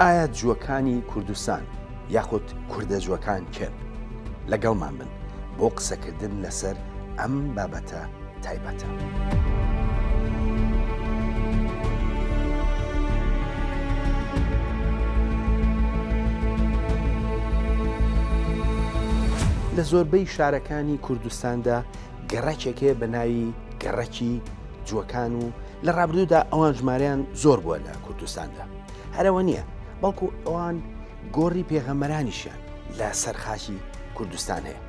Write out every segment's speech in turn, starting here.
ئایا جووەکانی کوردستان یاخود کوردە جووەکان کێن؟ لەگەڵمان بن بۆ قسەکردن لەسەر ئەم بابەتە تایبەتە. لە زۆربەی شارەکانی کوردستاندا گەڕەکێک هەیە بە ناوی گەڕەکی جووەکان و لە ڕابردوودا ئەوان ژمارەیان زۆر بووە لە کوردستاندا هەرەوە نییە بەڵکو ئەوان گۆڕی پێغەمەرانیشیان لە سەرخاکی کوردستان هەیە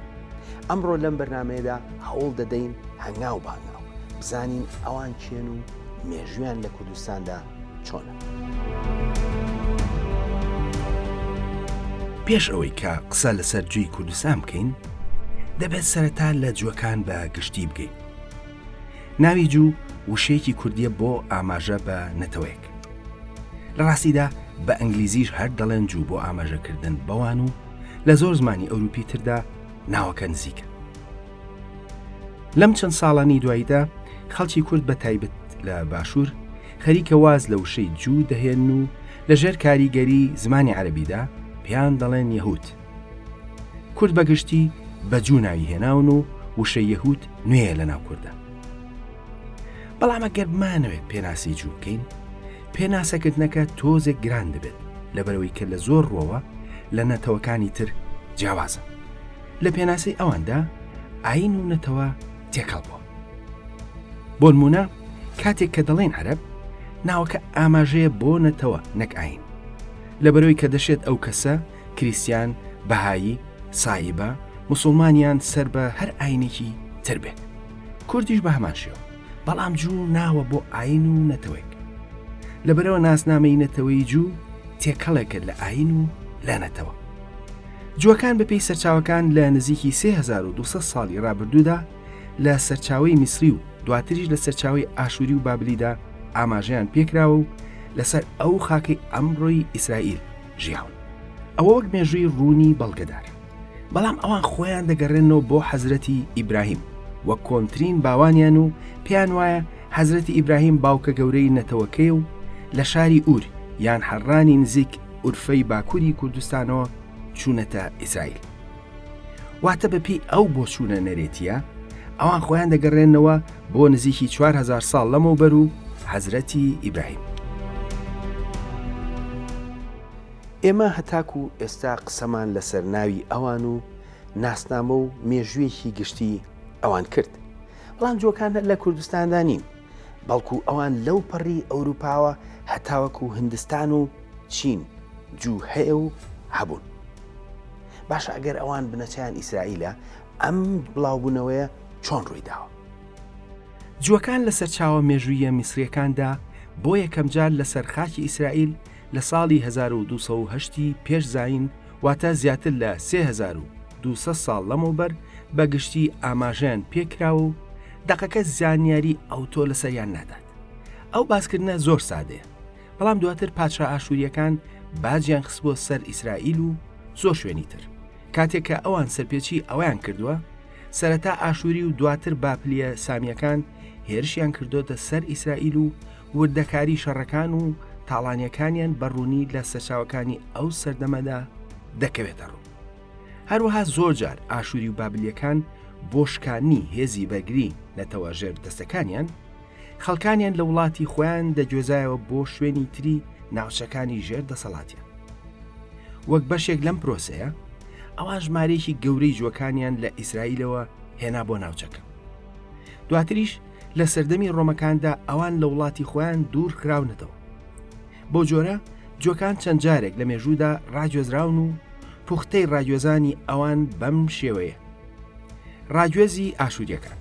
ئەمڕۆ لەم بەرنمەیەدا هەوڵ دەدەین هەنگاو بانگاو بزانین ئەوان کێن و مێژویان لە کوردستاندا چۆنە. پێش ئەوەی کە قسە لەسەر جووی کوردستان بکەین، دەبێت سەرەتا لە جووەکان بە گشتی بگەین. ناوی جوو وشەیەکی کوردییە بۆ ئاماژە بە نەتەوەیەک. لە ڕاستیدا بە ئینگلیزیش هەر دەڵێن جوو بۆ ئاماژەکردن بەوان و لە زۆر زمانی ئەوروپی تردا ناوەکە نزیکە. لەم چەند ساڵانەی دواییدا خەڵکی کورد بە تایبەت لە باشوور خەریکە واز لە وشەی جوو دەهێنن و لە ژێر کاریگەری زمانی عەرەبیدا پێیان دەڵێن یەهود. کورد بە گشتی بە جوو ناوی هێناون و وشەی یەهود نوێیە لە ناو کوردا. بەڵام ئەگەر بمانەوێت پێناسی جوو بکەین، پێناسەکردنەکە تۆزێک گران دەبێت لەبەرئەوەی کە لە زۆر ڕووەوە لە نەتەوەکانی تر جیاوازە. لە پێناسەی ئەواندا ئایین و نەتەوە تێکەڵ بووە. بۆنمونە کاتێک کە دەڵێن عەرەب، ناوەکە ئاماژەیە بۆ نەتەوە نەک ئایین. لەبەرەوەی کە دەشێت ئەو کەسە کریستیان، بەهایی، سائیبە، موسوڵمان یان سەر بە هەر ئایینێکی تر بێت. کوردیش بە هەمان شێوە. بەڵام جوو ناوە بۆ ئایین و نەتەوەیەک. لەبەرئەوە ناسنامەی نەتەوەیی جوو تێکەڵێکە لە ئایین و لە نەتەوە. جووەکان بەپێی سەرچاوەکان لە نزیکی 3200 ساڵی ڕابردوودا لە سەرچاوەی میسری و دواتریش لە سەرچاوەی ئاشووری و بابلیدا ئاماژەیان پێکراوە و لەسەر ئەو خاکەی ئەمڕۆی ئیسرائیل ژیاون. ئەوە وەک مێژووی ڕوونی بەڵگەدار. بەڵام ئەوان خۆیان دەگەڕێنەوە بۆ حەزرەتی ئیبراهیم وەک کۆنترین باوانیان و پێیان وایە حەزرەتی ئیبراهیم باوکە گەورەی نەتەوەکەی و لە شاری ئور یان حەڕانی نزیک ئورفەی باکووری کوردستانەوە چوونەتە ئیسرائیل. واتە بەپێی ئەو بۆچوونە نەرێتییە، ئەوان خۆیان دەگەڕێنەوە بۆ نزیکی 4000 ساڵ لەمەوبەر و حەزرەتی ئیبراهیم. ئێمە هەتاکو ئێستا قسەمان لەسەر ناوی ئەوان و ناسنامە و مێژوویەکی گشتی ئەوان کرد. بەڵام جووەکان هەر لە کوردستاندا نین، بەڵکو ئەوان لەو پەڕی ئەوروپاوە هەتاوەکو هندستان و چین جوو هەیە و هەبوون. باشە ئەگەر ئەوان بنەچەیان ئیسرائیلە، ئەم بڵاوبوونەوەیە چۆن ڕوویداوە؟ جووەکان لە سەرچاوە مێژووییە میسرییەکاندا بۆ یەکەمجار لەسەر خاکی ئیسرائیل لە ساڵی 1208 ی پێش زایین واتە زیاتر لە 3200 ساڵ لەمەوبەر بە گشتی ئاماژەیان پێکراوە و دەقەکە زانیاری ئەوتۆ لەسەریان نادات. ئەو باسکردنە زۆر سادەیە، بەڵام دواتر پادشا ئاشوورییەکان باجیان خستبووە سەر ئیسرائیل و زۆر شوێنی تر. کاتێک کە ئەوان سەرپێچی ئەوەیان کردووە، سەرەتا ئاشووری و دواتر باپلییە سامییەکان هێرشیان کردۆتە سەر ئیسرائیل و وردەکاری شەڕەکان و تاڵانییەکانیان بە ڕوونی لە سەرچاوەکانی ئەو سەردەمەدا دەکەوێتە ڕوو. هەروەها زۆر جار ئاشووری و بابلییەکان بۆ شکاندنی هێزی بەرگری نەتەوە ژێردەستەکانیان، خەڵکانیان لە وڵاتی خۆیان دەگوێزایەوە بۆ شوێنی تری ناوچەکانی ژێر دەسەڵاتیان. وەک بەشێک لەم پرۆسەیە، ئەوان ژمارەیەکی گەورەی جووەکانیان لە ئیسرائیلەوە هێنا بۆ ناوچەکە. دواتریش لە سەردەمی ڕۆمەکاندا ئەوان لە وڵاتی خۆیان دوور خراونەتەوە. بەو جۆرە جووەکان چەند جارێک لە مێژوودا ڕاگوێزراون و پوختەی ڕاگوێزانی ئەوان بەم شێوەیە. ڕاگوێزی ئاشوورییەکان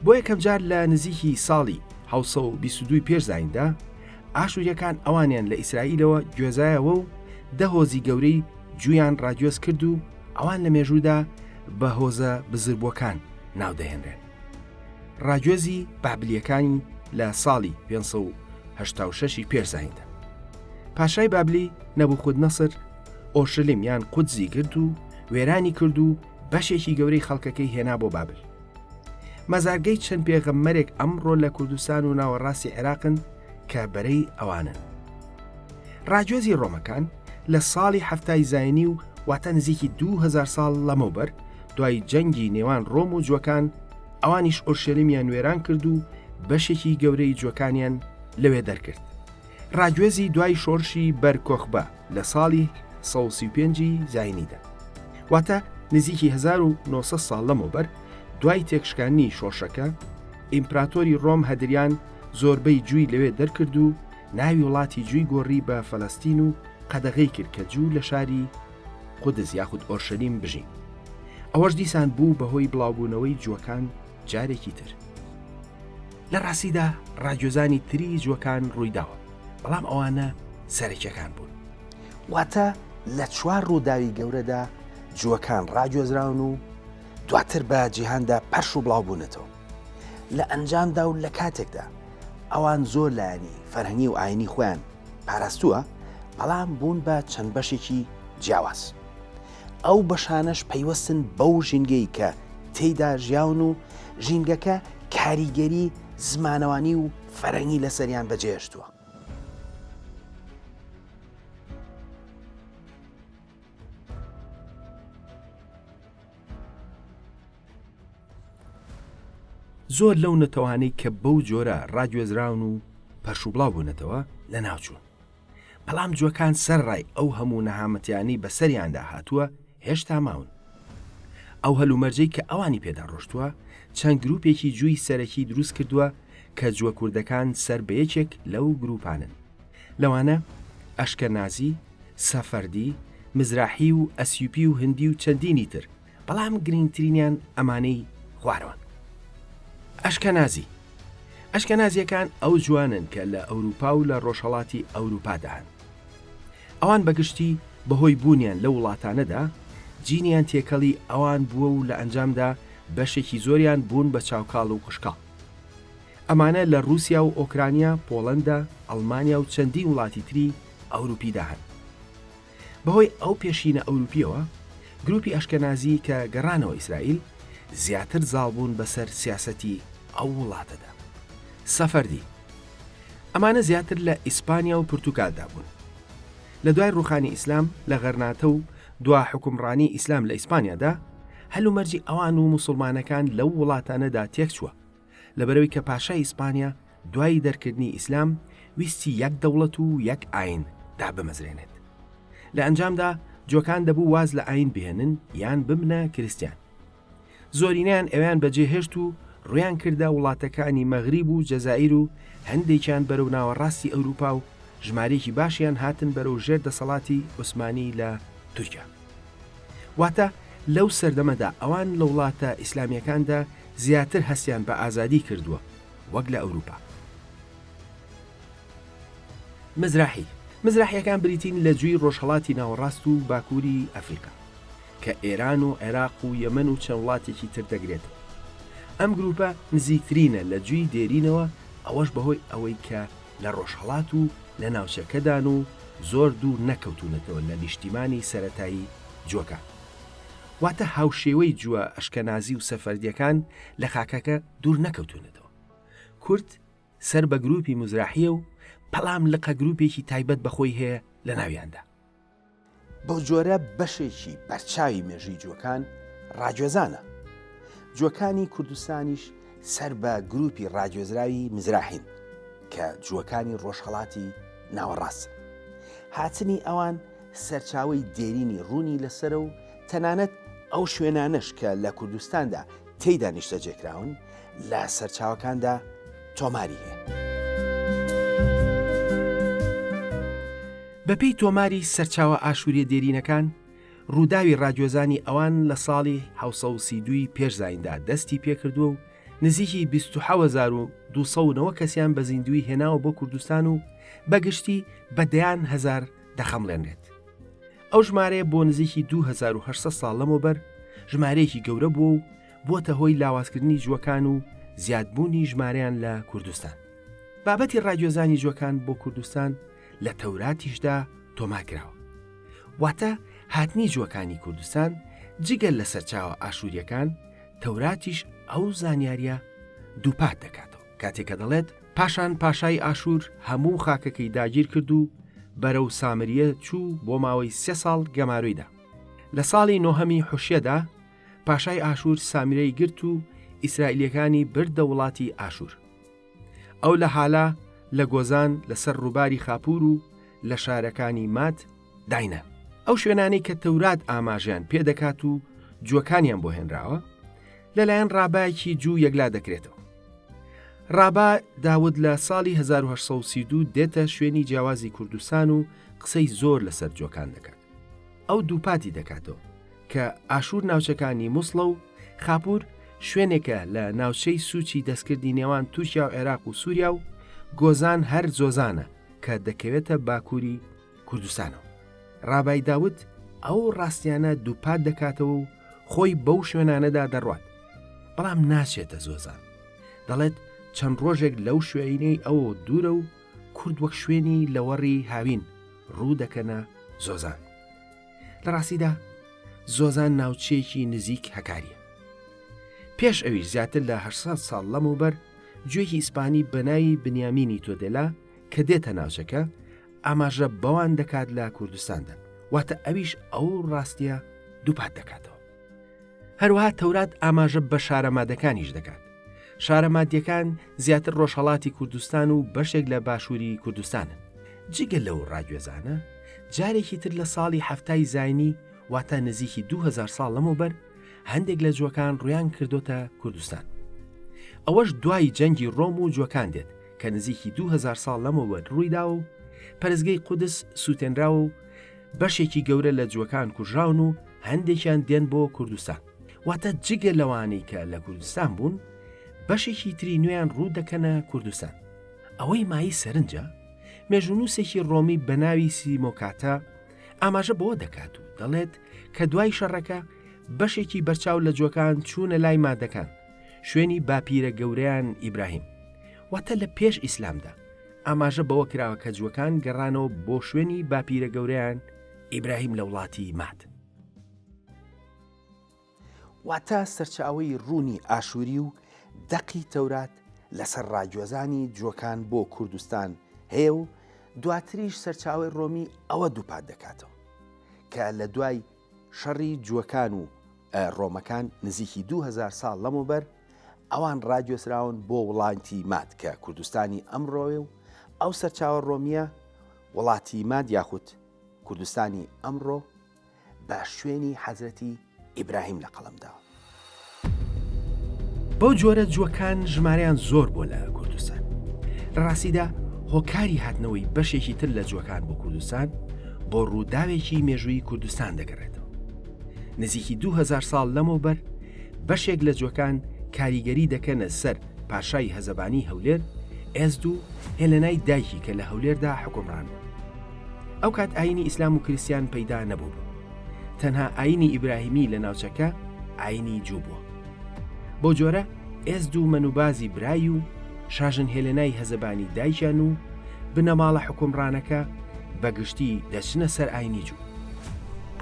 بۆ یەکەمجار لە نزیکی ساڵی 722 پێش زایندا ئاشووریەکان ئەوانیان لە ئیسرائیلەوە گوێزایەوە و دە هۆزی گەورەی جوویان ڕاگوێز کرد و ئەوان لە مێژوودا بە هۆزە بزربووەکان ناودەهێنرێن. ڕاگوێزی بابلییەکانی لە ساڵی 586 ی پێش زایندا. پاشای بابلی نەبوخودنەسر ئۆرشەلیم یان قودسی گرت و وێرانی کرد و بەشێکی گەورەی خەڵکەکەی هێنا بۆ بابل. مەزارگەی چەند پێغەمبەرێک ئەمڕۆ لە کوردستان و ناوەڕاستی عێراقن کە بەرەی ئەوانن. ڕاگوێزی ڕۆمەکان لە ساڵی حەفتای زاینی و واتە نزیکی 2000 ساڵ لەمەوبەر دوای جەنگی نێوان ڕۆم و جوەکان ئەوانیش ئۆرشەلیمیان وێران کرد و بەشێکی گەورەی جوەکانیان لەوێ دەرکرد. ڕاگوێزی دوای شۆرشی بەر کۆخبە لە ساڵی 135 ی زاینیدا. واتە نزیکی 1900 ساڵ لەمەوبەر دوای تێکشکاندنی شۆرشەکە، ئیمپراتۆری ڕۆم هەدریان زۆربەی جووی لەوێ دەرکرد و ناوی وڵاتی جووی گۆڕی بە فەلەستین و قەدەغەی کرد کە جوو لە شاری قودس یاخود ئۆرشەلیم بژین. ئەوەش دیسان بوو بەهۆی بڵاوبوونەوەی جووەکان جارێکی تر. لە ڕاستیدا ڕاگوێزانی تری جووەکان ڕوویداوە، بەڵام ئەوانە سەرەکیەکان بوون. واتە لە چوار ڕووداوی گەورەدا جووەکان ڕاگوێزراون و دواتر بە جیهاندا پەرش و بڵاو بوونەتەوە. لە ئەنجامدا و لە کاتێکدا ئەوان زۆر لایەنی فەرهەنگی و ئاینی خۆیان پاراستووە، بەڵام بوون بە چەند بەشێکی جیاواز. ئەو بەشانەش پەیوەستن بەو ژینگەی کە تێیدا ژیاون و ژینگەکە کاریگەری زمانەوانی و فەرهەنگی لەسەریان بەجێهێشتووە. زۆر لەو نەتەوانەی کە بەو جۆرە ڕاگوێزراون و پەرشوبڵاو بوونەتەوە لەناوچوون. بەڵام جووەکان سەرەڕای ئەو هەموو نەهامەتیانەی بەسەریاندا هاتووە هێشتا ماون. ئەو هەلومەرجەی کە ئەوانی پێدا ڕۆشتووە چەند گروپێکی جووی سەرەکی دروست کردووە کە جووە کوردەکان سەر بە یەکێک لەو گروپانەن. لەوانە ئەشکەنازی، سەفەردی، مزراحی و ئەسیوپی و هندی و چەندینی تر، بەڵام گرنگترینیان ئەمانەی خوارەوەن. ئەشکەنازی، ئەشکەنازییەکان ئەو جووانەن کە لە ئەوروپا و لە ڕۆژهەڵاتی ئەوروپادا هەن. ئەوان بە گشتی بەهۆی بوونیان لەو وڵاتانەدا، جینیان تێکەڵی ئەوان بووە و لە ئەنجامدا بەشێکی زۆریان بوون بە چاوکاڵ و قژکاڵ. ئەمانە لە ڕووسیا و ئۆکرانیا، پۆڵەندا، ئەڵمانیا و چەندین وڵاتی تری ئەوروپیدا هەن. بەهۆی ئەو پێشینە ئەوروپییەوە، گروپی ئەشکەنازی کە گەڕانەوە ئیسرائیل، زیاتر زاڵ بوون بەسەر سیاسەتی ئەو وڵاتەدا. سەفەردی، ئەمانە زیاتر لە ئیسپانیا و پورتوگالدا بوون. لە دوای ڕووخانی ئیسلام لە غەرناتە و دوا حوکمڕانی ئیسلام لە ئیسپانیادا، هەلومەرجی ئەوان و موسوڵمانەکان لەو وڵاتانەدا تێکچووە، لەبەرئەوەی کە پاشای ئیسپانیا دوای دەرکردنی ئیسلام ویستی یەک دەوڵەت و یەک ئاین دابمەزرێنێت. لە ئەنجامدا جوەکان دەبوو واز لە ئاین بهێنن یان ببنە کریستیان. زۆرینەیان ئەویان بەجێهێشت و ڕویان کردە وڵاتەکانی مەغریب و جەزائیر و هەندێکیان بەرەو ناوەڕاستی ئەوروپا و ژمارەیەکی باشیان هاتن بەرەو ژێر دەسەڵاتی عوسمانی لە تورکیا. واتە لەو سەردەمەدا ئەوان لە وڵاتە ئیسلامیەکاندا زیاتر هەستیان بە ئازادی کردووە وەک لە ئەوروپا. مزراحی، مزراحیەکان بریتین لە جووی ڕۆژهەڵاتی ناوەڕاست و باکووری ئەفریقا، کە ئێران و عێراق و یەمەن و چەند وڵاتێکی تر دەگرێتەوە. ئەم گرووپە نزیکترینە لە جووی دێرینەوە ئەوەش بەهۆی ئەوەی کە لە ڕۆژهەڵات و لە ناوچەکەدان و زۆر دوور نەکەوتوونەتەوە لە نیشتیمانی سەرەتایی جووەکان. واتە هاوشێوەی جووە ئەشکەنازی و سەفەردییەکان لە خاکەکە دوور نەکەوتوونەتەوە. کورد سەر بە گرووپی مزراحییە و بەڵام لقە گرووپێکی تایبەت بە خۆی هەیە لە ناویاندا. بەو جۆرە بەشێکی بەرچاوی مێژووی جووەکان ڕاگوێزانە. جووەکانی کوردستانیش سەر بە گرووپی ڕاگوێزراوی مزراحین کە جووەکانی ڕۆژهەڵاتی ناوەڕاستن. هاتنی ئەوان سەرچاوەی دێرینی ڕوونی لەسەرە و تەنانەت ئەو شوێنانەش کە لە کوردستاندا تێیدا نیشتەجێکراون لە سەرچاوەکاندا تۆماری هەیە. بەپێی تۆماری سەرچاوە ئاشووریە دێرینەکان، ڕووداوی ڕاگوێزانی ئەوان لە ساڵی 732 ی پێش زاییندا دەستی پێکردووە و نزیکی 27290 کەسیان بە زیندووی هێناوە بۆ کوردستان و بە گشتی بە دەیان هەزار دەخەمڵێنرێت. ئەو ژمارەیە بۆ نزیکی 2800 ساڵ لەمەوبەر ژمارەیەکی گەورە بووە و بووەتە هۆی لاوازکردنی جووەکان و زیادبوونی ژمارەیان لە کوردستان. بابەتی ڕاگوێزانی جووەکان بۆ کوردستان لە تەوراتیشدا تۆمار کراوە. واتە هاتنی جووەکانی کوردستان جگە لە سەرچاوە ئاشوورییەکان، تەوراتیش ئەو زانیارییە دووپات دەکاتەوە کاتێک کە دەڵێت، پاشان پاشای ئاشوور هەموو خاکەکەی داگیر کرد و بەرەو سامریە چوو بۆ ماوەی سێ ساڵ گەمارۆی دا. لە ساڵی نۆهەمی حوشیەدا پاشای ئاشوور سامیرەی گرت و ئیسرائیلییەکانی بردە وڵاتی ئاشوور. ئەو لە هالا، لە گۆزان، لەسەر ڕووباری خاپوور و لە شارەکانی ماد داینا. ئەو شوێنانەی کە تەورات ئاماژەیان پێ دەکات و جووەکانیان بۆ هێنراوە، لەلایەن ڕابایەکی جوو یەکلا دەکرێتەوە. ڕابا داود لە ساڵی 1832 دێتە شوێنی جیاوازی کوردستان و قسەی زۆر لەسەر جووەکان دەکات. ئەو دووپاتی دەکاتەوە کە ئاشوور ناوچەکانی موسڵە و خاپوور شوێنێکە لە ناوچەی سوچی دەستکردی نێوان تورکیا و عێراق و سووریا و گۆزان هەر زۆزانە کە دەکەوێتە باکووری کوردستانەوە. ڕابای داود ئەو ڕاستیانە دووپات دەکاتەوە و خۆی بەو شوێنانەدا دەڕوات، بەڵام ناچێتە زۆزان. دەڵێت چەند ڕۆژێک لەو شوێینەی ئەوە دوورە و کورد وەک شوێنی لەوەڕی هاوین ڕوو دەکەنە زۆزان. لە ڕاستیدا زۆزان ناوچەیەکی نزیک هەکاریە. پێش ئەویش زیاتر لە 800 ساڵ لەمەوبەر جوێکی ئیسپانی بە ناوی بنیامینی تۆدێلا کە دێتە ناوچەکە ئاماژە بەوان دەکات لە کوردستاندا، واتە ئەویش ئەو ڕاستیە دووپات دەکاتەوە. هەروەها تەورات ئاماژە بە شارە مادەکانیش دەکات. شارە مادیەکان زیاتر ڕۆژهەڵاتی کوردستان و بەشێک لە باشووری کوردستانن. جگە لەو ڕاگوێزانە، جارێکی تر لە ساڵی حەفتای زاینی واتە نزیکی 2000 ساڵ لەمەوبەر هەندێک لە جووەکان ڕوویان کردۆتە کوردستان. ئەوەش دوای جەنگی ڕۆم و جووەکان دێت کە نزیکی 2000 ساڵ لەمەوبەر ڕوویداوە و پەرستگەی قودس سووتێنراوە و بەشێکی گەورە لە جووەکان کوژراون و هەندێکیان دێن بۆ کوردستان. واتە جگە لەوانەی کە لە کوردستان بوون، بەشێکی تری نوێیان ڕوو دەکەنە کوردستان. ئەوەی مایەی سەرنجە، مێژوونووسێکی ڕۆمی بە ناوی سیمۆکاتا ئاماژە بەوە دەکات و دەڵێت کە دوای شەڕەکە بەشێکی بەرچاو لە جووەکان چوونە لای مادەکان، شوێنی باپیرە گەورەیان ئیبراهیم. واتە لە پێش ئیسلامدا ئاماژە بەوە کراوە کە جووەکان گەڕانەوە بۆ شوێنی باپیرە گەورەیان ئیبراهیم لە وڵاتی ماد. واتە سەرچاوەی ڕوونی ئاشووری و دەقی تەورات لەسەر ڕاگوێزانی جووەکان بۆ کوردستان هەیە و دواتریش سەرچاوەی ڕۆمی ئەوە دووپات دەکاتەوە کە لە دوای شەڕی جووەکان و ڕۆمەکان نزیکی 2000 ساڵ لەمەوبەر ئەوان ڕاگوێزراون بۆ وڵاتی ماد کە کوردستانی ئەمڕۆیە و ئەو سەرچاوە ڕۆمییە وڵاتی ماد یاخود کوردستانی ئەمڕۆ بە شوێنی حەزرەتی ئیبراهیم لە قەڵەم داوە. بەو جۆرە جووەکان ژمارەیان زۆر بووە لە کوردستان. لە ڕاستیدا هۆکاری هاتنەوەی بەشێکی تر لە جووەکان بۆ کوردستان بۆ ڕووداوێکی مێژووی کوردستان دەگەڕێتەوە. نزیکی 2000 ساڵ لەمەوبەر بەشێک لە جووەکان کاریگەری دەکەنە سەر پاشای هەزەبانی هەولێر ئێزد و هێلەنای دایکی کە لە هەولێردا حوکمڕان بوو. ئەو کات ئایینی ئیسلام و کریستیان پەیدا نەبووبوو. تەنها ئایینی ئیبراهیمی لە ناوچەکە ئایینی جوو بووە. بەو جۆرە ئێزد و مەنوبازی برای و شاژن هێلێنای هەزەبانی دایکیان و بنەماڵە حوکمڕانەکە بە گشتی دەچنە سەر ئایینی جوو.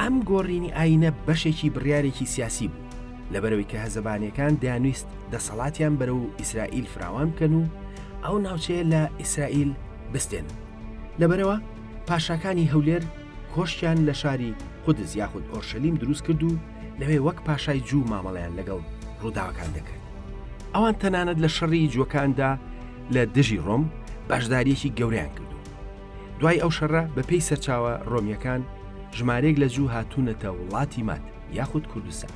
ئەم گۆڕینی ئایینە بەشێکی بڕیارێکی سیاسی بوو، لەبەرئەوەی کە هەزەبانیەکان دەیانویست دەسەڵاتیان بەرەو ئیسرائیل فراوان بکەن و ئەو ناوچەیە لە ئیسرائیل بستێنن. لەبەرئەوە پاشاکانی هەولێر کۆشکیان لە شاری قودس یاخود ئۆرشەلیم دروست کرد و لەوێ وەک پاشای جوو مامەڵەیان لەگەڵ ڕووداوەکان دەکرد. ئەوان تەنانەت لە شەڕی جووەکاندا لە دژی ڕۆم بەشدارییەکی گەورەیان کردووە. دوای ئەو شەڕە بەپێی سەرچاوە ڕۆمییەکان ژمارەیەک لە جوو هاتوونەتە وڵاتی ماد یاخود کوردستان.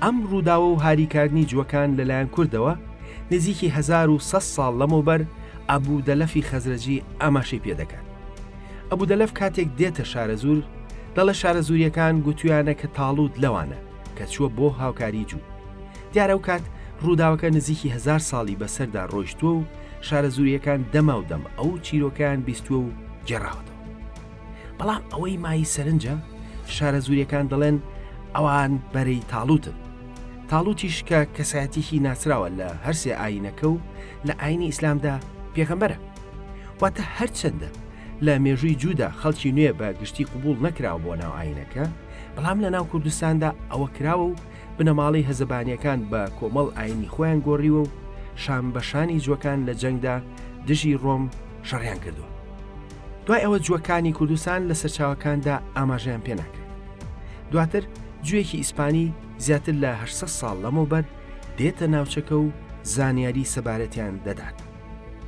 ئەم ڕووداوە و هاریکاردنی جووەکان لەلایەن کوردەوە نزیکی 1100 ساڵ لەمەوبەر ئەبوو دەلەفی خەزرەجی ئاماژەی پێدەکات. ئەبوو دەلەف کاتێک دێتە شارەزوور دەڵێ شارەزووریەکان گوتویانە کە تاڵوت لەوانە کە چووە بۆ هاوکاری جوو. دیارە ئەو کات ڕووداوەکە نزیکی هەزار ساڵی بەسەردا ڕۆیشتووە و شارەزووریەکان دەماودەم ئەو چیرۆکەیان بیستووە و گێڕاوەتەوە. بەڵام ئەوەی مایەی سەرنجە شارەزووریەکان دەڵێن ئەوان بەرەی تاڵوتن. تاڵوتیش کە کەسایەتیی ناسراوە لە هەرسێ ئایینەکە و لە ئایینی ئیسلامدا پێغەمبەرە. واتە هەرچەندە لە مێژووی جوودا خەڵکی نوێ بە گشتی قبوڵ نەکراوە بۆ ناو ئایینەکە، بەڵام لە ناو کوردستاندا ئەوە کراوە و بنەماڵەی هەزەبانیەکان بە کۆمەڵ ئایینی خۆیان گۆڕیوە و شان بە شانی جووەکان لە جەنگدا دژی ڕۆم شەڕیان کردووە. دوای ئەوە جووەکانی کوردستان لە سەرچاوەکاندا ئاماژەیان پێ ناکرێت. دواتر جوویەکی ئیسپانی زیاتر لە 800 ساڵ لەمەوبەر دێتە ناوچەکە و زانیاری سەبارەتیان دەدات.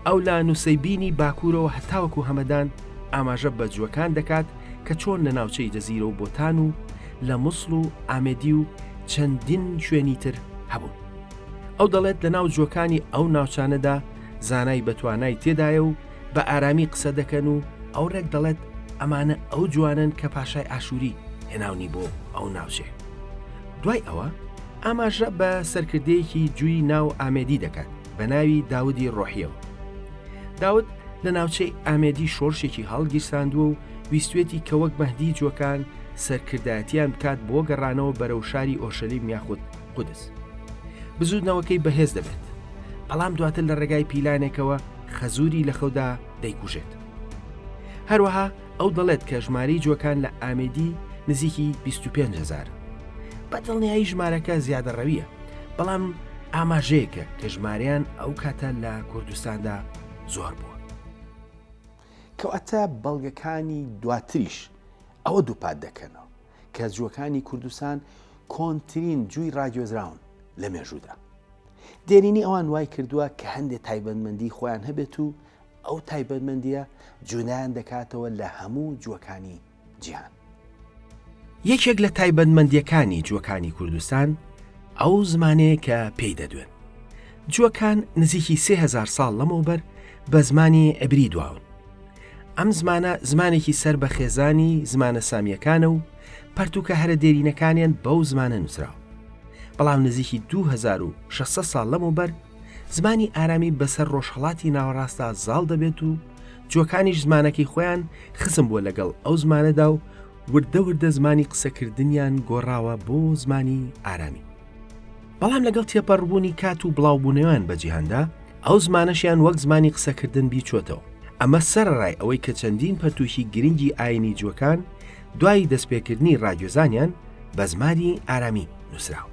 ئەو لە نوسەیبینی باکوورەوە هەتاوەکو هەمەدان ئاماژە بە جووەکان دەکات کە چۆن لە ناوچەی جەزیرە و بۆتان و لە موسڵ و ئامێدی و چەندین شوێنی تر هەبوون. ئەو دەڵێت لەناو جووەکانی ئەو ناوچانەدا زانای بەتوانای تێدایە و بە ئارامی قسە دەکەن و ئەو ڕێک دەڵێت ئەمانە ئەو جوانەن کە پاشای ئاشووری هێناونی بۆ ئەو ناوچەیە. دوای ئەوە ئاماژە بە سەرکردەیەکی جووی ناو ئامێدی دەکات بە ناوی داودی ڕۆحیەوە. داود لە ناوچەی ئامێدی شۆڕشێکی هەڵگیرساندووە و ویستوێتی کە وەک مەهدی جووەکان سەرکردایەتیان بکات بۆ گەڕانەوە بەرەو شاری ئۆرشەلیم یاخود قودس. بزووتنەوەکەی بەهێز دەبێت، بەڵام دواتر لە ڕێگای پیلانێکەوە خەزووری لە خەودا دەیکوژێت. هەروەها ئەو دەڵێت کە ژمارەی جووەکان لە ئامێدی نزیکی 25 هەزارن. بە دڵنیایی ژمارەکە زیادەڕەوییە، بەڵام ئاماژەیەکە کە ژمارەیان ئەو کاتە لە کوردستاندا زۆر بووە. کەواتە بەڵگەکانی دواتریش ئەوە دووپات دەکەنەوە کە جووەکانی کوردستان کۆنترین جووی ڕاگوێزراون لە مێژوودا. دێرینی ئەوان وای کردووە کە هەندێک تایبەتمەندی خۆیان هەبێت و ئەو تایبەتمەندییە جودایان دەکاتەوە لە هەموو جووەکانی جیهان. یەکێک لە تایبەتمەندییەکانی جووەکانی کوردستان ئەو زمانەیە کە پێی دەدوێن. جووەکان نزیکی 3000 ساڵ لەمەوبەر بە زمانی عبری دواون. ئەم زمانە زمانێکی سەر بە خێزانی زمانە سامییەکانە و پەرتووکە هەرە دێرینەکانیان بەو زمانە نووسراوە. بەڵام نزیکی 2600 ساڵ لەمەوبەر زمانی ئارامی بەسەر ڕۆژهەڵاتی ناوەڕاستدا زاڵ دەبێت و جووەکانیش زمانەکەی خۆیان خزم بووە لەگەڵ ئەو زمانەدا و وردە وردە زمانی قسەکردنیان گۆڕاوە بۆ زمانی ئارامی. بەڵام لەگەڵ تێپەڕبوونی کات و بڵاوبوونەوەیان بە جیهاندا، ئەو زمانەشیان وەک زمانی قسەکردن بیرچۆتەوە. ئەمە سەرەڕای ئەوەی کە چەندین پەرتووکی گرنگی ئایینی جووەکان دوای دەستپێکردنی ڕاگوێزانیان بە زمانی ئارامی نووسراوە.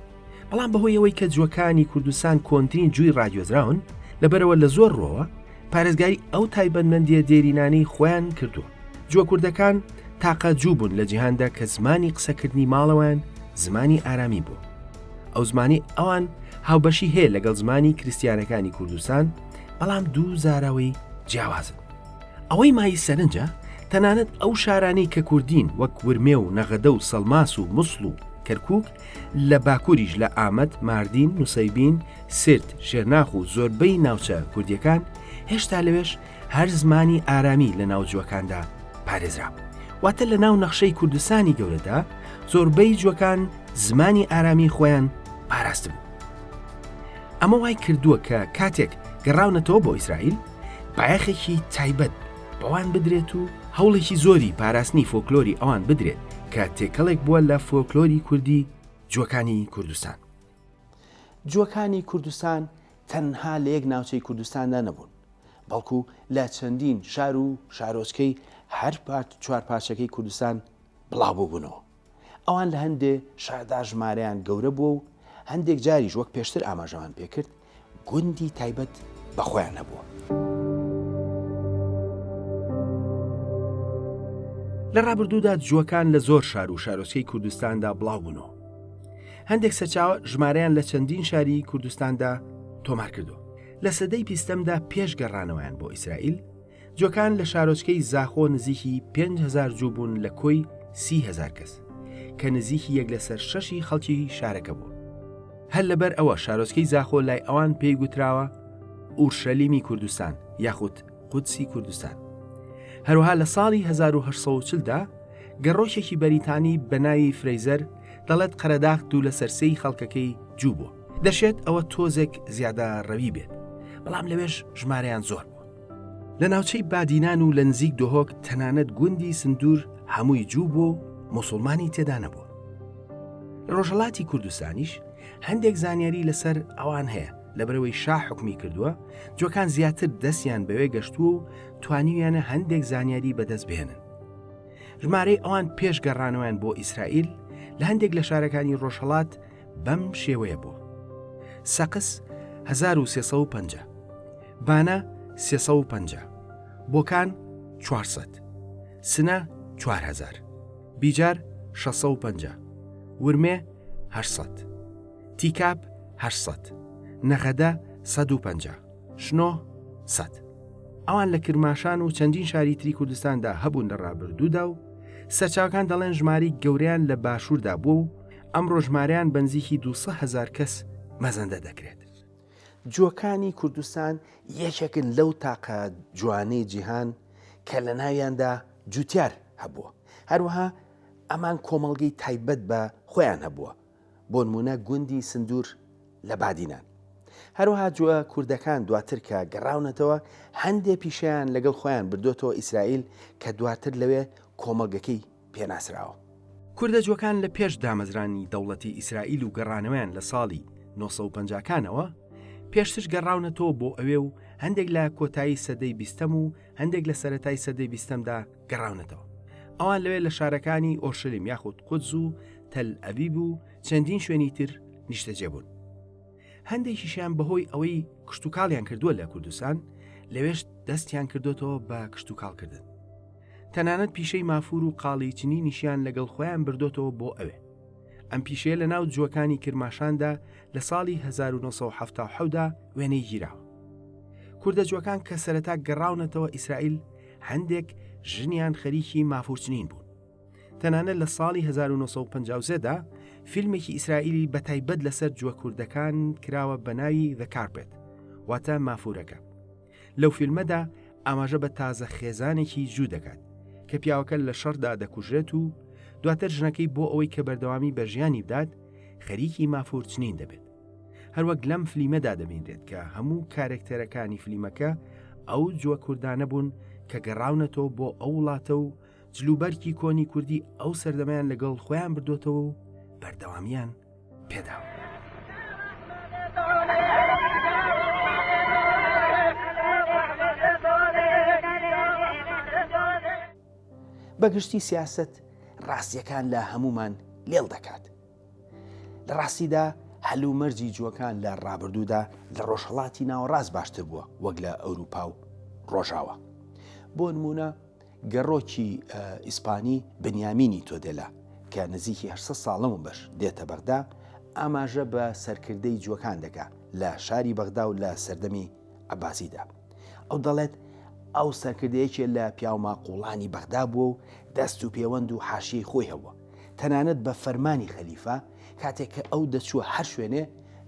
بەڵام بەهۆی ئەوەی کە جووەکانی کوردستان کۆنترین جووی ڕاگوێزراون، لەبەرئەوە لە زۆر ڕووەوە پارێزگاری ئەو تایبەتمەندییە دێرینانەی خۆیان کردووە. جووە کوردەکان تاقە جوو بوون لە جیهاندا کە زمانی قسەکردنی ماڵەوەیان زمانی ئارامی بووە. ئەو زمانی ئەوان هاوبەشی هەیە لەگەڵ زمانی کریستیانەکانی کوردستان، بەڵام دوو زاراوەی جیاوازن. ئەوەی مایەی سەرنجە، تەنانەت ئەو شارانەی کە کوردین وەک ورمێ و نەغەدە و سەڵماس و موسڵ و کەرکووک، لە باکووریش لە ئامەد، ماردین، نوسەیبین، سێرت، شێرناخ و زۆربەی ناوچە کوردییەکان، هێشتا لەوێش هەر زمانی ئارامی لە ناو جووەکاندا پارێزرابوو. واتە لە ناو نەخشەی کوردستانی گەورەدا زۆربەی جووەکان زمانی ئارامی خۆیان پاراستبوو. ئەمە وای کردووە کە کاتێک گەڕاونەتەوە بۆ ئیسرائیل، بایەخێکی تایبەت بەوان بدرێت و هەوڵێکی زۆری پاراستنی فۆکلۆری ئەوان بدرێت کە تێکەڵێک بووە لە فۆکلۆری کوردی جووەکانی کوردستان. جووەکانی کوردستان تەنها لە یەک ناوچەی کوردستاندا نەبوون، بەڵکو لە چەندین شار و شارۆچکەی هەر چوار پارچەکەی کوردستان بڵاو بووبوونەوە. ئەوان لە هەندێ شاردا ژمارەیان گەورە بووە و هەندێک جاریش وەک پێشتر ئاماژەمان پێکرد گوندی تایبەت بە خۆیان هەبووە. لە ڕابردوودا جووەکان لە زۆر شار و شارۆچکەی کوردستاندا بڵاو بوونەوە. هەندێک سەرچاوە ژمارەیان لە چەندین شاری کوردستاندا تۆمار کردووە. لە سەدەی بیستەمدا پێش گەڕانەوەیان بۆ ئیسرائیل، جووەکان لە شارۆچکەی زاخۆ نزیکی 5000 جوو بوون لە کۆی 30 هەزار کەس، کە نزیکی یەک لەسەر شەشی خەڵکی شارەکە بوو. هەر لەبەر ئەوە شارۆچکەی زاخۆ لای ئەوان پێی گوتراوە ئورشەلیمی کوردستان یاخود قودسی کوردستان. هەروەها لە ساڵی 1840 دا گەڕۆکێکی بەریتانی بە ناوی فرەیزەر دەڵێت قەرەداخ دوو لەسەر سێی خەڵکەکەی جوو بووە. دەشێت ئەوە تۆزێک زیادە ڕەوی بێت، بەڵام لەوێش ژمارەیان زۆر بووە. لە ناوچەی بادینان و لە نزیک دهۆک تەنانەت گوندی سندوور هەمووی جوو بووە و موسوڵمانی تێدا نەبووە. لە ڕۆژهەڵاتی کوردستانیش هەندێک زانیاری لەسەر ئەوان هەیە، لەبەرئەوەی شا حوکمی کردووە، جووەکان زیاتر دەستیان بەوێ گەشتووە و توانیویانە هەندێک زانیاری بەدەست بهێنن. ژمارەی ئەوان پێش گەڕانەوەیان بۆ ئیسرائیل لە هەندێک لە شارەکانی ڕۆژهەڵات بەم شێوەیە بووە، سەقز 1350، بانە 350، بۆکان 400. سنە 4000، بیجار 650، ورمێ 800، تیکاب 800، نەغەدە 150، شنۆ 100. ئەوان لە کرماشان و چەندین شاری تری کوردستاندا هەبوون لە ڕابردوودا و سەرچاوەکان دەڵێن ژمارەی گەورەیان لە باشووردا بووە و ئەمڕۆ ژمارەیان بە نزیکی 200 هەزار کەس مەزەندە دەکرێت. جووەکانی کوردستان یەکێکن لەو تاقە جوانەی جیهان کە لە ناویاندا جوتیار هەبووە. هەروەها ئەمان کۆمەڵگەی تایبەت بە خۆیان هەبووە، بۆنموونە گوندی سندوور لە بادینان. هەروەها جووە کوردەکان دواتر کە گەڕاونەتەوە هەندێ پیشەیان لەگەڵ خۆیان بردۆتەوە ئیسرائیل کە دواتر لەوێ کۆمەڵگەکەی پێناسراوە. کوردە جووەکان لە پێش دامەزرانی دەوڵەتی ئیسرائیل و گەڕانەوەیان لە ساڵی 950 کانەوە، پێشتر گەڕاونەتەوە بۆ ئەوێ و هەندێک لە کۆتایی سەدەی بیستەم و هەندێک لە سەرەتای سەدەی بیستەمدا گەڕاونەتەوە. ئەوان لەوێ لە شارەکانی ئۆرشەلیم یاخود قودس و تەل ئەبیب و چەندین شوێنی تر نیشتەجێ بوون. هەندێکیشیان بەهۆی ئەوەی کشتوکاڵیان کردووە لە کوردستان لەوێش دەستیان کردوتەوە بە کشتوکاڵکردن. تەنانەت پیشەی مافوور و قاڵی چنینیشیان لەگەڵ خۆیان بردۆتەوە بۆ ئەوێ. ئەم پیشەیە لە ناو جووەکانی کرماشاندا لە ساڵی 1970 دا وێنەی گیراوە. کوردە جووەکان کە سەرەتا گەڕاونەتەوە ئیسرائیل هەندێک ژنیان خەریکی مافوورچنین بوون. تەنانەت لە ساڵی 1953 دا فیلمێکی ئیسرائیلی بەتایبەت لەسەر جووە کوردەکان کراوە بە ناوی The Carpet واتە مافوورەکە. لەو فیلمەدا ئاماژە بە تازە خێزانێکی جوو دەکات کە پیاوەکە لە شەڕدا دەکوژرێت و دواتر ژنەکەی بۆ ئەوەی کە بەردەوامی بە ژیانی بدات خەریکی مافوورچنین دەبێت. هەروەک لەم فلیمەدا دەبینرێت کە هەموو کارێکتەرەکانی فلیمەکە ئەو جووە کوردانە بوون کە گەڕاونەتەوە بۆ ئەو وڵاتە و جلوبەرگی کۆنی کوردی ئەو سەردەمەیان لەگەڵ خۆیان بردۆتەوە و بەردەوامیان پێداوە. بەگشتی سیاسەت ڕاستیەکان لە هەمومان لێڵ دەکات. لە ڕاستیدا هەلومەرجی جووەکان لە ڕابردوودا لە ڕۆژهەڵاتی ناوەڕاست باشتر بووە وەک لە ئەوروپا و ڕۆژاوا. بۆ نموونە گەڕۆکی ئیسپانی بنیامینی تۆدێلا کە نزیکی 800 ساڵ لەمەوبەر دێتە بەغدا ئاماژە بە سەرکردەی جووەکان دەکا لە شاری بەغدا و لە سەردەمی عەباسیدا. ئەو دەڵێت ئەو سەرکردە یەکێ لە پیاوماقوڵانی بەغدا بووە و دەست و پێوەند و حاشیەی خۆی هەبووە. تەنانەت بە فەرمانی خەلیفە کاتێک کە ئەو دەچووە هەر شوێنێ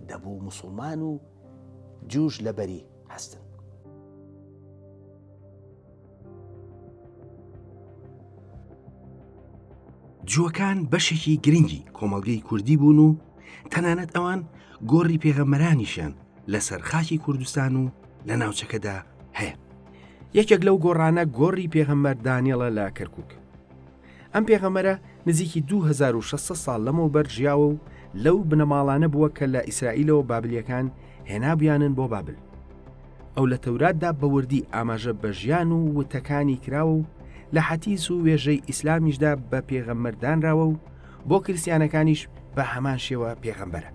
دەبوو موسڵمان و جووش لەبەری هەستن. جووەکان بەشێکی گرنگی کۆمەڵگەی کوردی بوون و تەنانەت ئەوان گۆڕی پێغەمبەرانیشیان لەسەر خاکی کوردستان و لە ناوچەکەدا هەیە. یەکێک لەو گۆڕانە گۆڕی پێغەمبەر دانیڵە لە کەرکک. ئەم پێغەمبەرە نزیکی 2600 ساڵ لەمەوبەر ژیاوە و لەو بنەماڵانە بووە کە لە ئیسرائیلەوە بابلیەکان هێنابوویانن بۆ بابل. ئەو لە تەوراتدا بە وردی ئاماژە بە ژیان و وتەکانی کراوە و لە حەتیس و وێژەی ئیسلامیشدا بە پێغەمبەر دانراوە و بۆ کریستیانەکانیش بە هەمان شێوە پێغەمبەرە.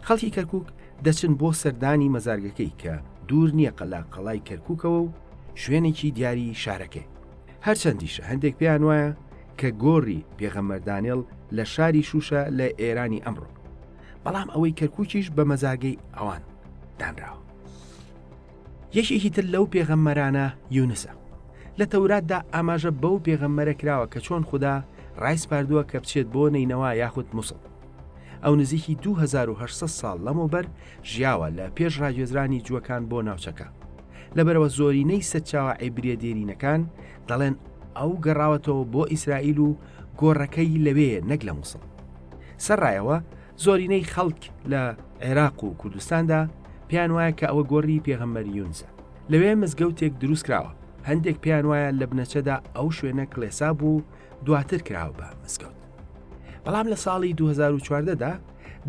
خەڵکی کەرکوک دەچن بۆ سەردانی مەزارگەکەی کە دوور نییە قەلا قەڵای کەرکوکەوە و شوێنێکی دیاری شارەکەی. هەرچەندیشە هەندێک پێیان وایە کە گۆڕی پێغەمبەر دانێڵ لە شاری شوشە لە ئێرانی ئەمڕۆ. بەڵام ئەوەی کەرکوکیش بە مەزارگەی ئەوان دانراوە. یەکێکی تر لەو پێغەمبەرانە یونسە. لە تەوراتدا ئاماژە بەو پێغەمبەرە کراوە کە چۆن خودا ڕایسپاردووە کە بچێت بۆ نەینەوا یاخود موسڵ. ئەو نزیکی 2800 ساڵ لەمەوبەر ژیاوە لە پێش ڕاگوێزرانی جووەکان بۆ ناوچەکە. لەبەرئەوە زۆرینەی سەرچاوە عیبریە دێرینەکان دەڵێن ئەو گەڕاوەتەوە بۆ ئیسرائیل و گۆڕەکەی لەوێیە نەک لە موسڵ. سەرڕایەوە زۆرینەی خەڵک لە عێراق و کوردستاندا پێیان وایە کە ئەوە گۆڕی پێغەمبەر یونسە. لەوێ مزگەوتێک دروست کراوە، هەندێک پێیان وایە لە بنەچەدا ئەو شوێنە کڵێسا بوو و دواتر کراوە بە مزگەوت. بەڵام لە ساڵی 2014 دا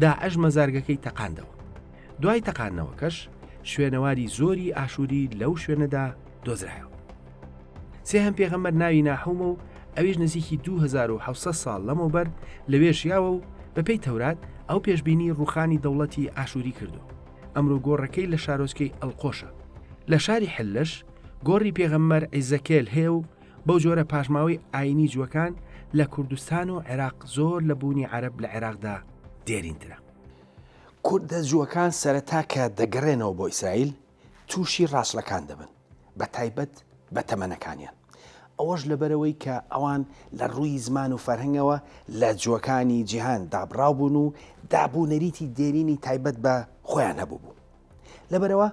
داعش مەزارگەکەی تەقاندەوە. دوای تەقاندنەوەکەش شوێنەواری زۆری ئاشووری لەو شوێنەدا دۆزرایەوە. سێهەم پێغەمبەر ناوی ناحومە و ئەویش نزیکی 2600 ساڵ لەمەوبەر لەوێ ژیاوە و بەپێی تەورات ئەو پێشبینی ڕووخانی دەوڵەتی ئاشووری کردووە. ئەمرۆ گۆڕەکەی لە شارۆچکەی ئەلقۆشە. لە شاری حلەش گۆڕی پێغەمبەر عیزەکێل هەیە و. بەو جۆرە پاشماوەی ئاینی جووەکان لە کوردستان و عێراق زۆر لە بوونی عەرەب لە عێراقدا دێرینترە. کوردە جووەکان سەرەتا کە دەگەڕێنەوە بۆ ئیسرائیل تووشی ڕاچڵەکان دەبن، بە تایبەت بە تەمەنەکانیان. ئەوەش لەبەرئەوەی کە ئەوان لە ڕووی زمان و فەرهەنگەوە لە جووەکانی جیهان دابڕاو بوون و داب و نەریتی دێرینی تایبەت بە خۆیان هەبوو بوو. لەبەرئەوە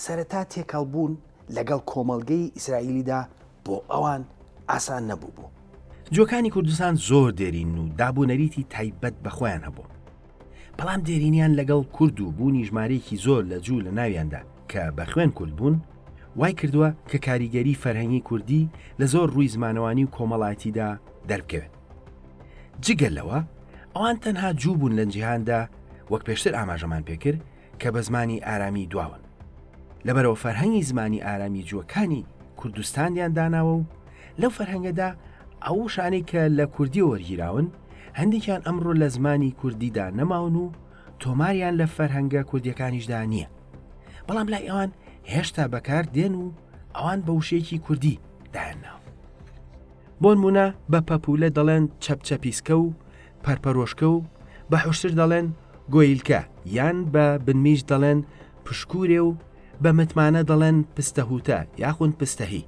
سەرەتا تێکەڵبوون لەگەڵ کۆمەڵگەی ئیسرائیلیدا بۆ ئەوان ئاسان نەبوو بوو. جووەکانی کوردستان زۆر دێرینن و داب و نەریتی تایبەت بە خۆیان هەبوو. بەڵام دێرینیان لەگەڵ کورد و بوونی ژمارەیەکی زۆر لە جوو لە ناویاندا کە بە خوێن کورد بوون، وای کردووە کە کاریگەری فەرهەنگی کوردی لە زۆر ڕووی زمانەوانی و کۆمەڵایەتیدا دەربکەوێت. جگە لەوە، ئەوان تەنها جوو بوون لە جیهاندا وەک پێشتر ئاماژەمان پێکرد کە بە زمانی ئارامی دواون. لەبەرئەوە فەرهەنگی زمانی ئارامی جووەکانی کوردستانیان داناوە و لەو فەرهەنگەدا ئەو وشانەی کە لە کوردیەوە وەرگیراون هەندێکیان ئەمڕۆ لە زمانی کوردیدا نەماون و تۆماریان لە فەرهەنگە کوردیەکانیشدا نییە بەڵام لای ئەوان هێشتا بەکار دێن و ئەوان بە وشەیەکی کوردی دایانناوە. بۆنمونە بە پەپولە دەڵێن چەپچەپیسکە و پەرپەرۆشکە و بە حوشتر دەڵێن گۆیلکە یان بە بنمیچ دەڵێن پشکورێ و بە متمانە دەڵێن پستەهوتە یاخون پستەهی.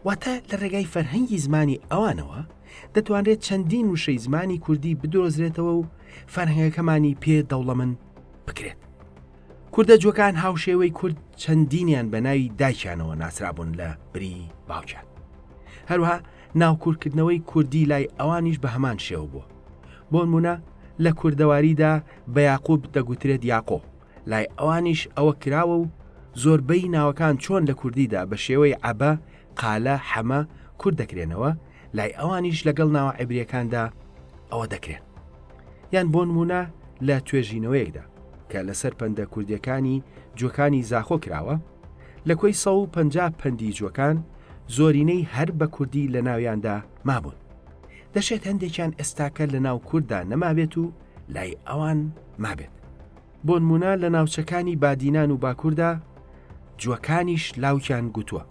واتە لە ڕێگای فەرهەنگی زمانی ئەوانەوە دەتوانرێت چەندین وشەی زمانی کوردی بدۆزرێتەوە و فەرهەنگەکەمانی پێ دەوڵەمەند بکرێت. کوردە جوەکان هاوشێوەی کورد چەندینیان بە ناوی دایکیانەوە ناسرابوون لە بری باوکیان. هەروەها ناوکورتکردنەوەی کوردی لای ئەوانیش بە هەمان شێوە بووە. بۆنمونە لە کوردەواریدا بە یاقوب دەگوترێت یاقۆ، لای ئەوانیش ئەوە کراوە و زۆربەی ناوەکان چۆن لە کوردیدا بە شێوەی عەبە، قالە، حەمە کورت دەکرێنەوە، لای ئەوانیش لەگەڵ ناوە عیبریەکاندا ئەوە دەکرێن. یان بۆنمونە لە توێژینەوەیەکدا کە لەسەر پەندە کوردیەکانی جوەکانی زاخۆ کراوە، لە کۆی 150 پەندی جوەکان زۆرینەی هەر بە کوردی لە ناویاندا مابوون. دەشێت هەندێکیان ئێستاکە لە ناو کورددا نەمابێت و لای ئەوان مابێت. بۆنمونە لە ناوچەکانی بادینان و باکوردا جوەکانیش لاوکیان گوتووە.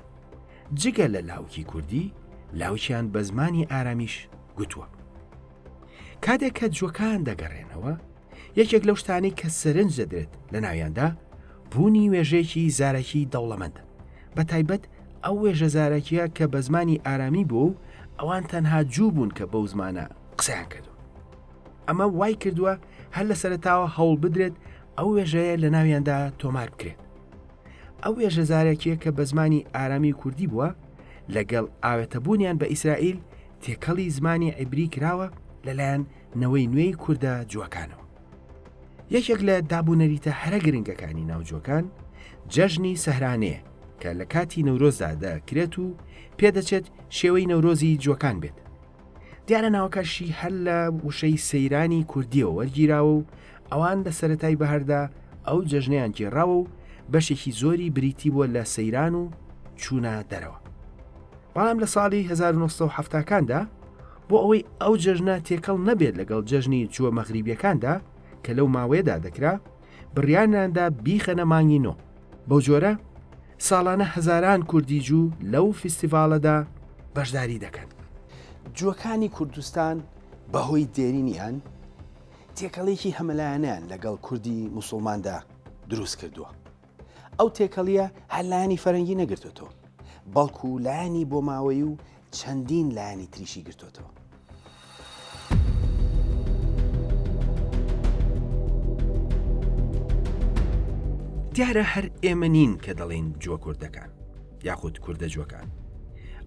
جگە لە لاوکی کوردی، لاوکیان بە زمانی ئارامیش گوتووە. کاتێک کە جوەکان دەگەڕێنەوە، یەکێک لەو شتانەی کە سەرنج دەدرێت لە ناویاندا، بوونی وێژەیەکی زارەکی دەوڵەمەندە، بە تایبەت ئەو وێژە زارەکییە کە بە زمانی ئارامی بووە و ئەوان تەنها جوو بوون کە بەو زمانە قسەیان کردووە. ئەمە وای کردووە هەر لە سەرەتاوە هەوڵ بدرێت ئەو وێژەیە لە ناویاندا تۆمار بکرێت. ئەو وێژە زارەکییە کە بە زمانی ئارامی و کوردی بووە، لەگەڵ ئاوێتەبوونیان بە ئیسرائیل تێکەڵی زمانی عیبری کراوە لەلایەن نەوەی نوێی کوردە جووەکانەوە. یەکێک لە دابونەریتە هەرە گرنگەکانی ناو جووەکان جەژنی سەهرانەیە کە لە کاتی نەورۆزدا دەکرێت و پێدەچێت شێوەی نەورۆزی جووەکان بێت. دیارە ناوەکەشی هەر لە وشەی سەیرانی کوردیەوە وەرگیراوە و ئەوان لە سەرەتای بەهاردا ئەو جەژنەیان گێڕاوە و بەشێکی زۆری بریتی بووە لە سەیران و چوونە دەرەوە. بەڵام لە ساڵی 1970 کاندا بۆ ئەوەی ئەو جەژنە تێکەڵ نەبێت لەگەڵ جەژنی جووە مەغریبیەکاندا کە لەو ماوەیەدا دەکرا، بڕیاریاندا بیخەنە مانگی نۆ. بەو جۆرە ساڵانە هەزاران کوردی جوو لەو فیستیڤاڵەدا بەشداری دەکەن. جووەکانی کوردستان بەهۆی دێرینیان، تێکەڵیی هەمەلایەنەیان لەگەڵ کوردی موسوڵماندا دروست کردووە. ئەو تێکەڵییە هەر لایەنی فەرەنگی نەگرتۆتەوە، بەڵکو لایەنی بۆماوەیی و چەندین لایەنی تریشی گرتۆتەوە. دیارە هەر ئێمە نین کە دەڵێین جووە کوردەکان یاخود کوردە جووەکان.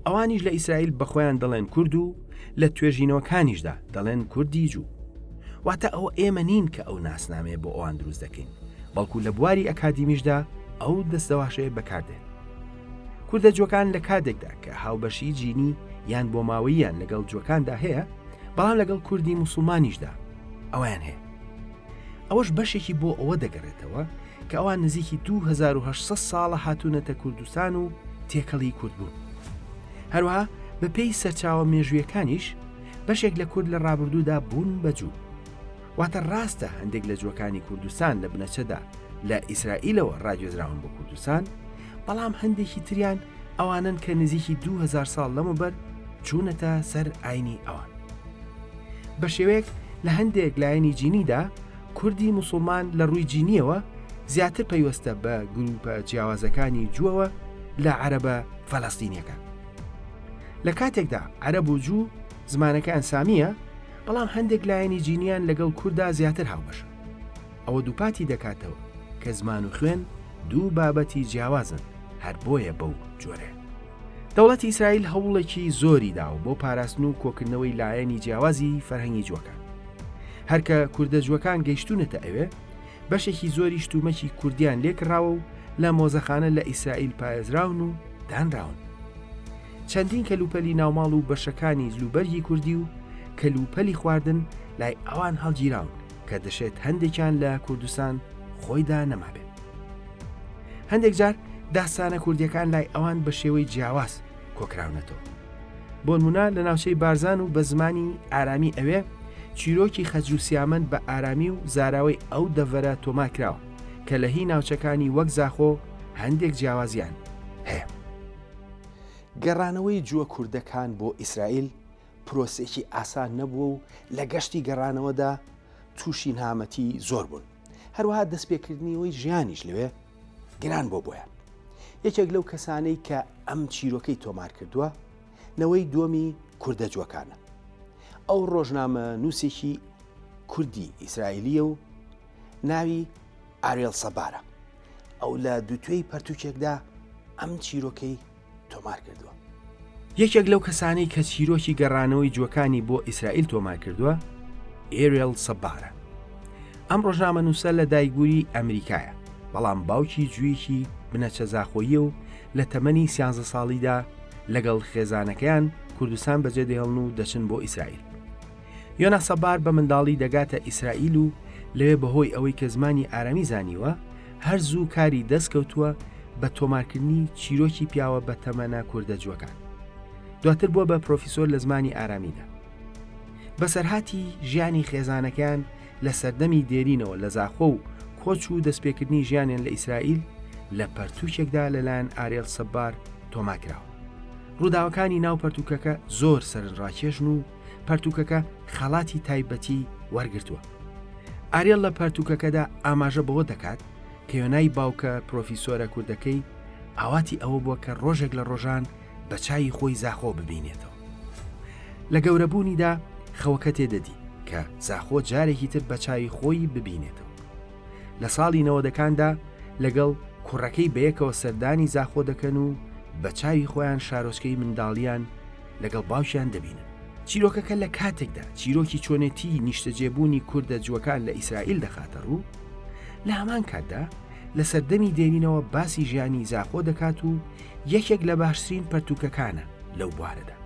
ئەوانیش لە ئیسرائیل بەخۆیان دەڵێن کورد و لە توێژینەوەکانیشدا دەڵێن کوردی جوو. واتە ئەوە ئێمە نین کە ئەو ناسنامەیە بۆ ئەوان دروست دەکەین، بەڵکو لە بواری ئەکادیمیشدا ئەو دەستەواشەیە بەکاردێت. کوردە جووەکان لە کاتێکدا کە هاوبەشیی جینی یان بۆماوەییان لەگەڵ جووەکاندا هەیە، بەڵام لەگەڵ کوردی موسڵمانیشدا ئەوەیان هەیە. ئەوەش بەشێکی بۆ ئەوە دەگەڕێتەوە کە ئەوان نزیکی 2800 ساڵە هاتوونەتە کوردستان و تێکەڵی کورد بوون. هەروەها بەپێی سەرچاوە مێژوویەکانیش بەشێک لە کورد لە ڕابردوودا بوون بە جوو. واتە ڕاستە هەندێک لە جووەکانی کوردستان لە بنەچەدا لە ئیسرائیلەوە ڕاگوێزراون بۆ کوردستان، بەڵام هەندێکی تریان ئەوانەن کە نزیکی 2000 ساڵ لەمەوبەر چوونەتە سەر ئاینی ئەوان. بە شێوەیەک لە هەندێک لایەنی جینیدا کوردی موسڵمان لە ڕووی جینییەوە زیاتر پەیوەستە بە گرووپە جیاوازەکانی جووەوە لە عەرەبە فەلەستینیەکان. لە کاتێکدا عەرەب و جوو زمانەکەیان سامییە، بەڵام هەندێک لایەنی جینیان لەگەڵ کورددا زیاتر هاوبەشە. ئەوە دووپاتی دەکاتەوە کە زمان و خوێن دوو بابەتی جیاوازن، هەر بۆیە بەو جۆرەیە. دەوڵەتی ئیسرائیل هەوڵێکی زۆری داوە بۆ پاراستن و کۆکردنەوەی لایەنی جیاوازی فەرهەنگی جووەکان. هەر کە کوردە جووەکان گەیشتوونەتە ئەوێ، بەشێکی زۆری شتومەکی کوردیان لێ کڕاوە و لە مۆزەخانە لە ئیسرائیل پارێزراون و دانراون. چەندین کەلوپەلی ناوماڵ و بەشەکانی جلوبەرگی کوردی و کەلوپەلی خواردن لای ئەوان هەڵگیراون کە دەشێت هەندێکیان لە کوردستان خۆیدا نەمابێت. هەندێک جار داستانە کوردیەکان لای ئەوان بە شێوەی جیاواز کۆکراونەتەوە. بۆنمونە لە ناوچەی بارزان و بە زمانی ئارامی ئەوێ چیرۆکی خەج و سیامەند بە ئارامی و زاراوەی ئەو دەڤەرە تۆمار کراوە کە لە هی ناوچەکانی وەک زاخۆ هەندێک جیاوازیان هەیە. گەڕانەوەی جووە کوردەکان بۆ ئیسرائیل پرۆسەیەکی ئاسان نەبووە و لە گەشتی گەڕانەوەدا تووشی نەهامەتی زۆر بوون. هەروەها دەستپێکردنیەوەی ژیانیش لەوێ گران بۆ بۆیان. یەکێک لەو کەسانەی کە ئەم چیرۆکەی تۆمار کردووە نەوەی دووەمی کوردە جووەکانە. ئەو ڕۆژنامە نووسێکی کوردی ئیسرائیلیە و ناوی ئارێل سەبارە. ئەو لە دووتوێی پەرتوکێکدا ئەم چیرۆکەی تۆمار کردووە. یەکێک لەو کەسانەی کە چیرۆکی گەڕانەوەی جووەکانی بۆ ئیسرائیل تۆمار کردووە، ئێرێل سەبارە. ئەم ڕۆژنامەنووسە لە دایکبووی ئەمریکایە، بەڵام باوکی جوویەکی بنەچە زاخۆییە و لە تەمەنی سیانزە ساڵیدا لەگەڵ خێزانەکەیان کوردستان بەجێدەهێڵن و دەچن بۆ ئیسرائیل. یۆنا سەبار بە منداڵی دەگاتە ئیسرائیل و لەوێ بەهۆی ئەوەی کە زمانی ئارامی زانیوە، هەر زوو کاری دەست کەوتووە بە تۆمارکردنی چیرۆکی پیاوە بەتەمەنە کوردە جووەکان. دواتر بووە بە پرۆفیسۆر لە زمانی ئارامیدا. بەسەرهاتی ژیانی خێزانەکەیان لە سەردەمی دێرینەوە لە زاخۆ و کۆچ و دەستپێکردنی ژیانیان لە ئیسرائیل لە پەرتووکێکدا لەلایەن ئارێل سەبار تۆمار کراوە. ڕووداوەکانی ناو پەرتووکەکە زۆر سەرنجڕاکێشن و پەرتووکەکە خەڵاتی تایبەتی وەرگرتووە. ئاریێل لە پەرتووکەکەدا ئاماژە بەوە دەکات کە یۆنای باوکە پرۆفیسۆرە کوردەکەی ئاواتی ئەوە بووە کە ڕۆژێک لە ڕۆژان بە چاوی خۆی زاخۆ ببینێتەوە. لە گەورەبوونیدا خەوەکە تێدەدی کە زاخۆ جارێکی تر بە چاوی خۆی ببینێتەوە. لە ساڵی نەوەدەکاندا لەگەڵ کوڕەکەی بەیەکەوە سەردانی زاخۆ دەکەن و بە چاوی خۆیان شارۆچکەی منداڵیان لەگەڵ باوکیان دەبینن. چیرۆکەکە لە کاتێکدا چیرۆکی چۆنێتیی نیشتەجێبوونی کوردە جووەکان لە ئیسرائیل دەخاتە ڕوو، لە هەمان کاتدا لە سەردەمی دێرینەوە باسی ژیانی زاخۆ دەکات و یەکێک لە باشترین پەرتووکەکانە لەو بوارەدا.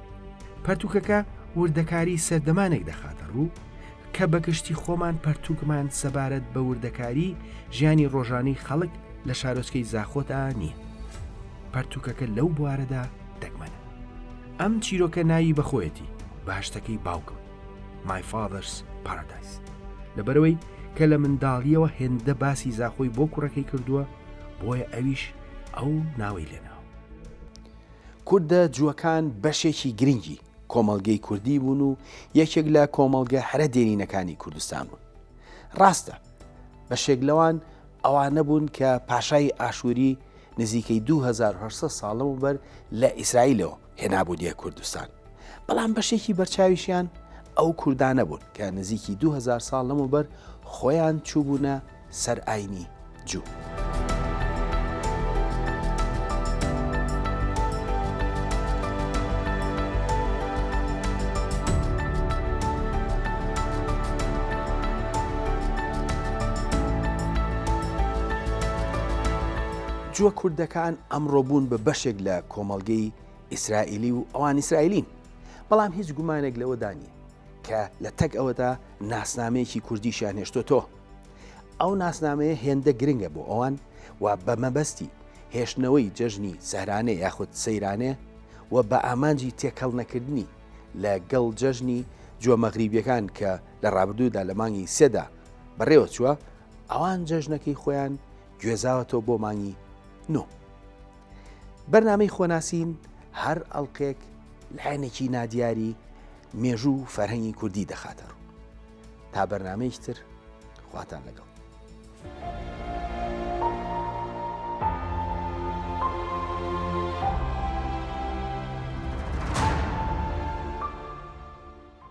پەرتووکەکە وردەکاری سەردەمانێک دەخاتە ڕوو کە بە گشتی خۆمان پەرتووکمان سەبارەت بە وردەکاری ژیانی ڕۆژانەی خەڵک لە شارۆچکەی زاخۆدا نییە. پەرتووکەکە لەو بوارەدا دەگمەنە. ئەم چیرۆکە ناوی بە خۆیەتی، بەهەشتەکەی باوکم، My Father's Paradise. لەبەرئەوەی کە لە منداڵییەوە هێندە باسی زاخۆی بۆ کوڕەکەی کردووە، بۆیە ئەویش ئەو ناوەی لێناوە. کوردە جووەکان بەشێکی گرنگی کۆمەڵگەی کوردی بوون و یەکێک لە کۆمەڵگە هەرە دێرینەکانی کوردستان بوون. ڕاستە بەشێک لەوان ئەوانە بوون کە پاشای ئاشووری نزیکەی 2800 ساڵ لەمەوبەر لە ئیسرائیلەوە هێنابوونیە کوردستان. بەڵام بەشێکی بەرچاویشیان ئەو کوردانە بوون کە نزیکی 2000 ساڵ لەمەوبەر خۆیان چووبوونە سەر ئاینی جوو. جووە کوردەکان ئەمڕۆ بوون بە بەشێک لە کۆمەڵگەی ئیسرائیلی و ئەوان ئیسرائیلین، بەڵام هیچ گومانێک لەوەدا نییە کە لە تەک ئەوەدا ناسنامەیەکی کوردیشیان هێشتۆتەوە. ئەو ناسنامەیە هێندە گرنگە بۆ ئەوان و بە مەبەستی هێشتنەوەی جەژنی سەهرانێ یاخود سەیرانێ و بە ئامانجی تێکەڵ نەکردنی لە گەڵ جەژنی جووە مەغریبیەکان کە لە ڕابردوودا لە مانگی سێدا بەڕێوە چووە، ئەوان جەژنەکەی خۆیان گوێزاوەتەوە بۆ مانگی نۆ. بەرنامەی خۆناسین هەر ئەڵقێک لایەنێکی نادیاری مێژوو و فەرهەنگی کوردی دەخاتە ڕوو. تا بەرنامەیەکی تر خواتان لەگەڵ.